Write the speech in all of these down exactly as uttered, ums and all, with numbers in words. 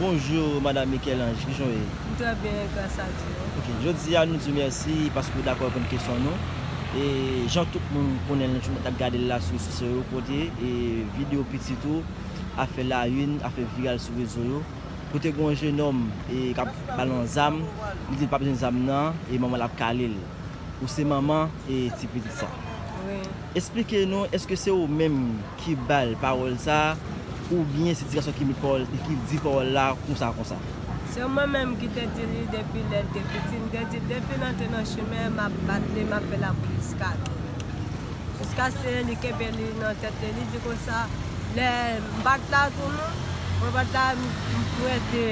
Bonjou, Madanm Michel-Ange, kijan w ye? M trè byen, gras a Dye. Ok, jodi a nou di w mèsi paske w dakò reponn kesyon nou. E jan tout moun konnen l, nou t ap gade l la sou rezo sosyo yo, kote e videyo pitit ou ap fè la une, ap fè viral sou rezo yo. Kote gen yon jenòm e k ap ba l yon zam, li di l pa bezwen zam nan, e manman l ap kale l. Ou se manman e ti pitit sa. Wi. Esplike nou, èske se ou menm ki ba l pawòl sa a, oubyen se ti gason ki met pawòl, ki di pawòl la konsa, konsa? Se mwen menm ki te di li depi lè l te piti. M te di depi l antre nan chimen, m ap bat li, m ap fè l ap riskate. Jiskaske li kenbe li nan tèt li, li di konsa, lè m bat la tou non, mwen bat la, m, m rete.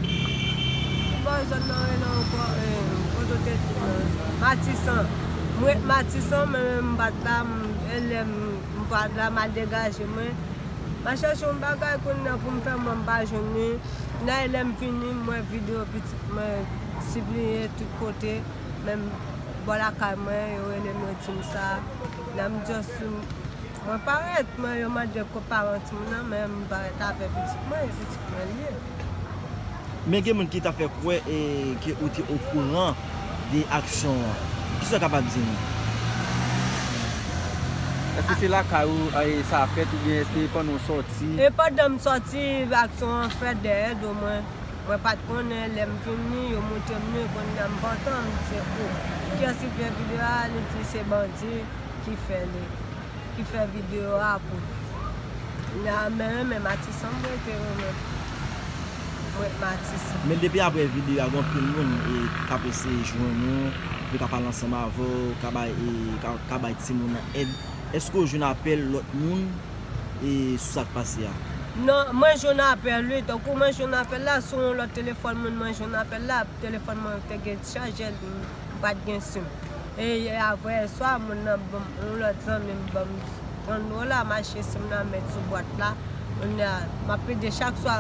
Ki bò zòn nan rele ankò, eh, kote w te di nan Matisan. M ret Matisan, men m bat la, m, e lè m, m bat la, m al degaje mwen. M al chèche yon bagay kounye a pou m fè, mwen m pa jwenn li. Nan e lè m vini, m wè videyo pitit mwen pibliye tout kote. Menm bò lakay mwen, yo rele m, yo di m sa. Nan m just, mwen parèt, mwen, yo mande ko paran timoun nan, men m parèt avè pitit mwen, e pitit mwen l ye. Men gen moun ki ta fè kwè e, ke ou te okouran de aksyon an. Kisa w kapab di nou? Èske se lakay ou, e, sa fèt, oubyen èske pandan w sòti? E pandan m sòti, aksyon an fèt dèyè do mwen. Mwen pa t konnen, lè m vini, yo montre m li, kounye a m pantan, m di se ou. Kiyès ki fè videyo a? Li di se bandi ki fè li, ki fè videyo a pou li. Kounye a, men renmen Matisan, m rete renmen. M ret Matisan. Men depi apre videyo a, gen anpil moun e k ap eseye jwenn ou, pou yo ka pale ansanm avè w, ka bay, e, ka, ka bay timoun nan èd. Èske w jwenn apèl lòt moun e sou sa k pase a? Non, mwen jwenn apèl wi. Tankou mwen jwenn apèl la sou yon lòt telefòn moun, mwen jwenn apèl la, telefòn mwen te gen chajè, m pa t gen sim. E yè avè yè swa, moun nan ban m, yon lòt zanmi m ban m trant dola, m achte sim nan, m met sou bwat la. Kounye a, m ap pede chak swa.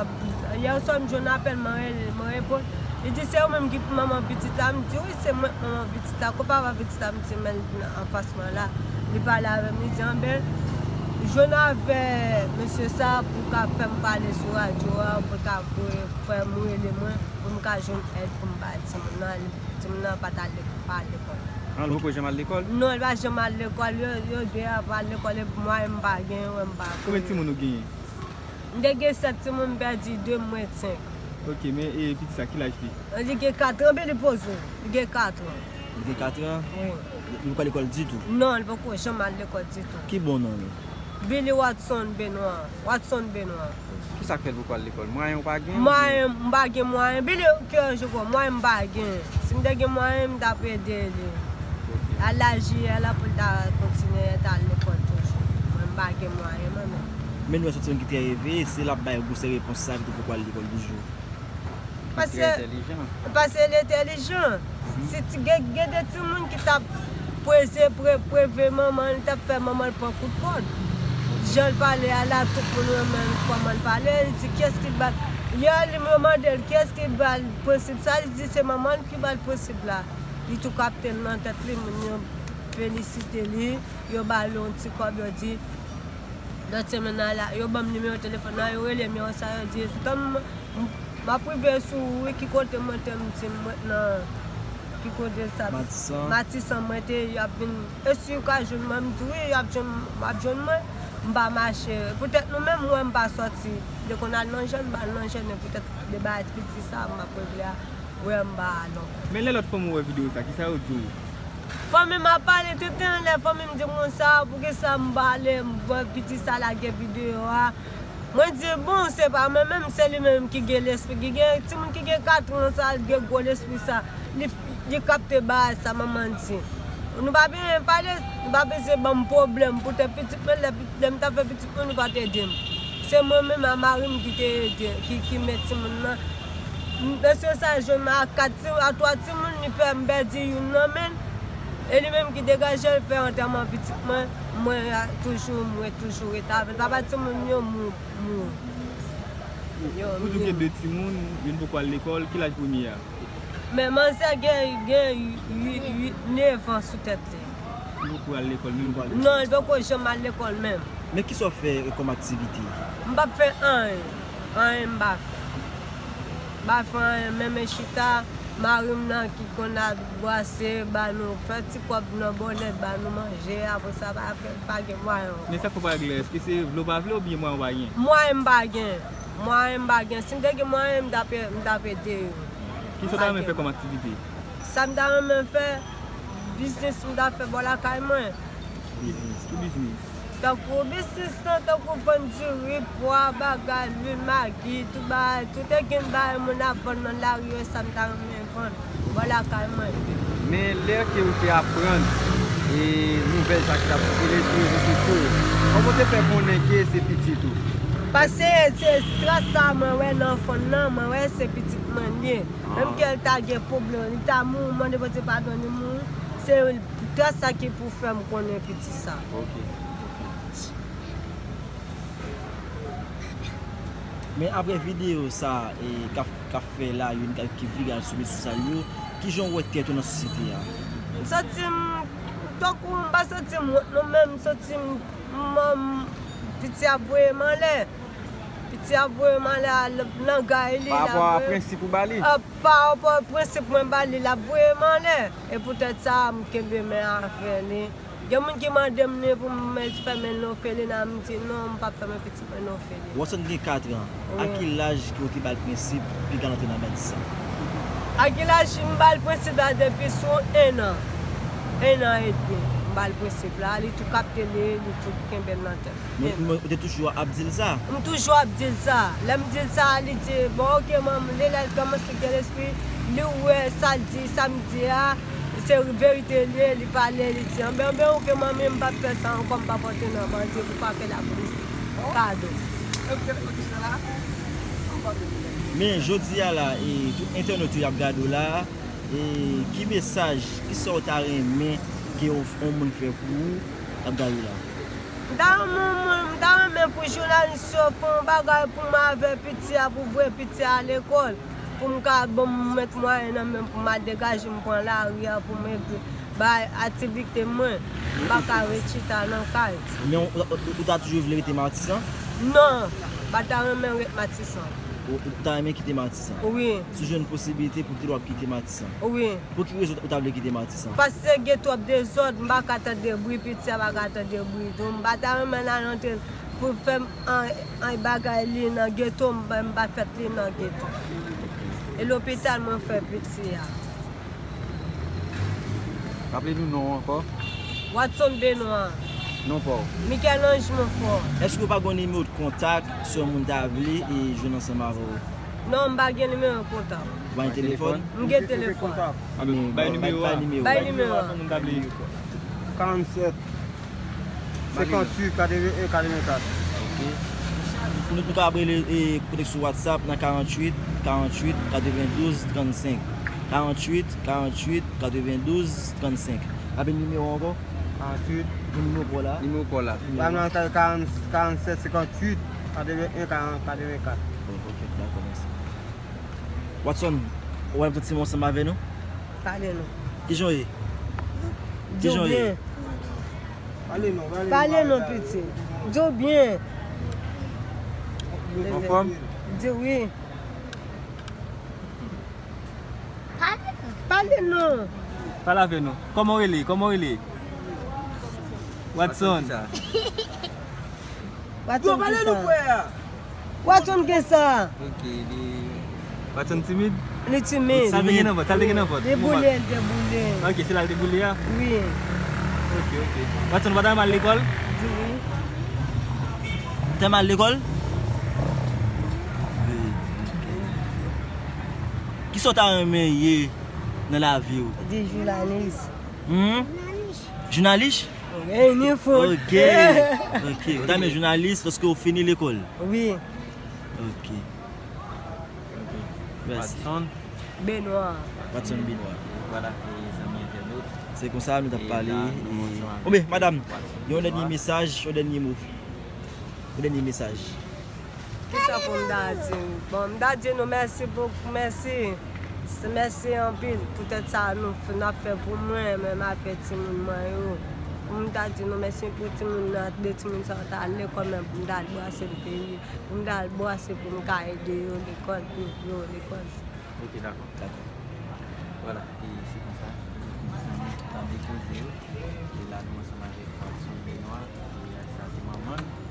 Yè swa, m jwenn apèl, mwen rele, mwen reponn. Li di, se ou menm ki manman pitit la? M di, wi, se mwen k manman pitit la. Ko paran pitit la? M di, men l anfas mwen la. Li pale avè m, li di, anben, jwenn avè mesye sa pou ka fè m pale sou radyo a, pou l ka voye, fè m rele mwen, pou m ka jwenn èd pou m bay timoun nan. Timoun nan pa t al lek-, pa al lekòl. An, li poko janm al lekòl? Non, li pa janm al lekòl. Yo, yo de a pa al lekòl, epi mwayen m pa gen, wè m pa. Konbyen timoun ou genyen? M te gen sèt timoun, m pèdi de, m ret senk. Ok, men e pitit sa, ki laj li? Li gen kat an, Billy Pozo. Li gen kat an. Li gen kat an? Wi. Li poko al lekòl ditou? Non, li poko janm al lekòl ditou. Ki bon non li? Billy Watson Benoit. Watson Benoit. Kisa k fè l poko al lekòl? Mwayen ou pa gen? Mwayen, m pa gen mwayen. Billy, ke je crois, mwayen m pa gen. Si m te gen mwayen, m t ap ede li. Ok. Al la J L la pou l ta kontinye ta al lekòl toujou. Mwen, m pa gen mwayen, mwen menm. Men nou wè se yon timoun ki trè eveye, si l ap bay gwosè repons sa, li te poko al lekòl toujou. Paske, paske li entèlijan. Si ti gen, gen de timoun ki t ap prese, pre-, preve manman l, t ap fè manman l pran kout kòd. Jan l pale a la, tout moun renmen kòman l pale. Li di, kiyès ki ba l? Yè, li, yo mande l, kiyès ki ba l prensip sa? Li di, se manman l ki ba l prensip la. Li tou kapte l nan tèt li, moun yo felisite li, yo ba l yon ti kòb, yo di, lòt semèn nan la, yo ban m nimewo telefòn nan, yo rele m, yo sa, yo di, tann m, m ap rive sou ou wi, ki kote mwen te, m di, m ret nan, ki kote sa? Matisan. Matisan mwen te, y ap vin, e si yo ka jwenn mwen, m di, wi, y ap jwenn, w ap jwenn mwen, m pa mache. Poutèt nou menm, mwen, m pa sòti. Depi konn al nan jèn, m pa al nan jèn, e poutèt de bagay piti sa, m ap regle a. Wè m pa al ankò. Men lè lòt fanmi w wè videyo sa, kisa yo di w? Fanmi m ap pale tout tan, lè fanmi m di m konsa, poukisa m pa ale, m wè piti sa lage videyo a. Mwen di, bon, se pa mwen menm, se li menm ki gen lespri, ki gen timoun ki gen kat an sa, l gen gwo lespri sa. Li, li kapte bagay sa manman di. Nou pa bezwen pale, nou pa bezwen ban m pwoblèm poutèt pitit mwen, lè, lè m t ap fè pitit mwen, nou pa t ede m. Se mwen menm a mari m ki te ede, ki, ki met timoun nan. Mesye sa jwenn mwen a kat ti, a twa timoun, li fè m pèdi youn nan men l. E li menm ki degaje l fè antèman pitit mwen. Mwen a, toujou, mwen toujou rete avè l. Papa timoun yo mou, mou. Yo, ou di w gen de timoun, youn poko al lekòl, ki laj premye a? Men manzè gen, gen uit, uit, nèf an sou tèt li. Li poko al lekòl menm? Non, li poko janm al lekòl menm. Men kisa w fè kòm aktivite? M p ap fè anyen. Anyen m pa fè. M pa fè anyen, men men chita, mari m nan ki konn ap bwase, ba nou, fè ti kòb nan bòlèt, ba nou manje, apre sa, pa fè, pa gen mwayen ankò. Men sa k fè w pa regle, èske se vle w pa vle oubyen mwayen w pa gen? Mwayen m pa gen. Mwayen m pa gen. Si m te gen mwayen, m t ap, m t ap ede yo. Kisa w ta renmen fè kòm aktivite? Sa m ta renmen fè, biznis m ta fè bò lakay mwen. Biznis? Ki biznis? Tankou biznis lan, tankou vann diri, pwa, bagay, lwil, magi, tout bagay, tout e gen bagay moun ap vann nan lari yo, sa m ta renmen vann bò lakay mwen. Men lè ke w te aprann e nouvèl sa ki t ap sikile sou rezo sosyo yo, kòman w te fè konnen ke se pitit ou? Paske se tras sa mwen wè nan fann nan, mwen wè se pitit mwen li ye. Menm ke l ta gen pwoblèm, li ta mouri, mande Bondye padon, li mouri. Se tras sa ki pou fè m konnen pitit sa. Ok. Men apre videyo sa e, k ap, k ap fè la youn k ap, ki viral sou rezo sosyal yo, kijan w wè tèt ou nan sosyete a? M santi m, tankou m pa santi m wont non, men m santi m, m, m, piti ap voye m anlè. Piti ap voye m anlè a, l ap nan gay li, l ap voye m. Pa rapò a prensip ou ba li? A, pa rapò a prensip mwen ba li, l ap voye m anlè. E poutèt sa, m kenbe men avè li. Gen moun ki mande m li pou m met, fè men l nan òfelina, m di non, m p ap fè men pitit mwen nan òfelina. Watson gen kat an. Wi. A ki laj ke w te ba l prensip pou l antre nan bann sa? A ki laj m ba l prensip la? Depi sou en an. En an edmi, m ba l prensip la. Li tou kapte li, li tou kenbe l nan tèt. Men, men ou te toujou ap di l sa? M toujou ap di l sa. Lè m di l sa, li di, bon, ok, manmi, li lè l kòmanse gen lespri, li wè sa l di, sa m di a, se verite li ye, li pale, li di, anben, anben, ok, manmi, m p ap fè sa ankò, m p ap antre nan bandi pou pa fè lapolis kado. Men, jodi a la, e, tout entènot yo y ap gade w la, e, ki mesaj, kisa w ta renmen ke yon, yon moun fè pou ou k ap gade w la? M ta renmen, m ta renmen pou jounalis yo fè yon bagay pou mwen avè piti a, pou voye piti a lekòl, pou m ka ban m met mwayen nan men m pou m al degaje m pran lari a, pou m egri bay aktivite mwen, m pa ka ret chita nan kay. Men w, w, w ta toujou vle rete Matisan? Non, m pa ta renmen ret Matisan. Ou, ou ta renmen kite Matisan? Wi. Si w jwenn posibilite pou w kite, w ap kite Matisan? Wi. Pou ki rezon ou ta vle kite Matisan? Paske gen twòp dezòd, m pa ka tande bri, piti a pa ka tande bri tou. M pa ta renmen l al antre pou fè m an, an bagay li nan geto, m, m pa fèt li nan geto. E lopital mwen fè piti a. Raple nou non w ankò. Watson Benoit. Non pa w? Michel-Ange Monfort. Èske w pa gen yon nimewo de kontak si yon moun ta vle e jwenn ansanm avè w? Non, m pa gen nimewo kontak. Ou pa gen telefòn? M gen telefòn. Anben, bay, bay, bay nimewo a. Bay nimewo a. Bay nimewo a pou moun ta vle. Karannsèt, senkantuit, katreven en, katrevenkat. Ok. Nou, nou kapab rele, e, kontèk sou WhatsApp nan karantuit, karantuit, katrevendouz, trannsenk. Karantuit, karantuit, katrevendouz, trannsenk. Raple nimewo a ankò? Karantuit. Nimewo pa w la. Nimewo pa w la. Nimewo. Ba m nan karann, karannsèt, senkantuit, katreven en, karann, katrevenkat. Bon, ok, dakò, mèsi. Watson, ou wè m soti ansanm avè nou? Pale non. Kijan w ye? Di w byen. Kijan w ye? Pale non, pale non, pale non, piti. Di w byen. Anfòm? Di wi. Pale non. Pale avè nou. Kòman w rele? Kòman w rele? Watson. Watson kisa? Watson kisa? Ok, li... Watson timid? Li timid. Sa l te gen nan vant? Sa l te gen nan vant? Li boule, li te boule. Ok, se la l te boule a? Wi. Ok, ok. Watson, ou pa ta renmen al lekòl? Di wi. Ou ta renmen al lekòl? Wi. Kisa w ta renmen ye nan lavi w? Di jounalis. Hmm? Jounalis? Wi, ni fout. Ok. Ok. Ou ta renmen jounalis paske w fini lekòl? Wi. Ok. Mèsi. Watson Benoit. Watson Benoit. Vwala, e zanmi entènot. Se konsa nou t ap pale. E la, nou ansanm avèk Watson Benoit. Oubyen, madanm, yon dènye mesaj, yon dènye mo. Yon dènye mesaj. Kisa pou m ta di? Bon, m ta di nou mèsi bokou, mèsi. Mèsi anpil poutèt sa nou, n ap fè pou mwen, menm avèk timoun mwen yo. M ta di nou mèsi pou timoun nan, de timoun sa yo ta al lekòl, men pou m ta al brase m peyi, pou m ta al brase pou m ka ede yo lekòl, pou yo lekòl. Ok, dakò. Dakò. Vwala, e se konsa, tande koze yo. E la nou ansanm avèk Watson Benoit, e sa se manman l.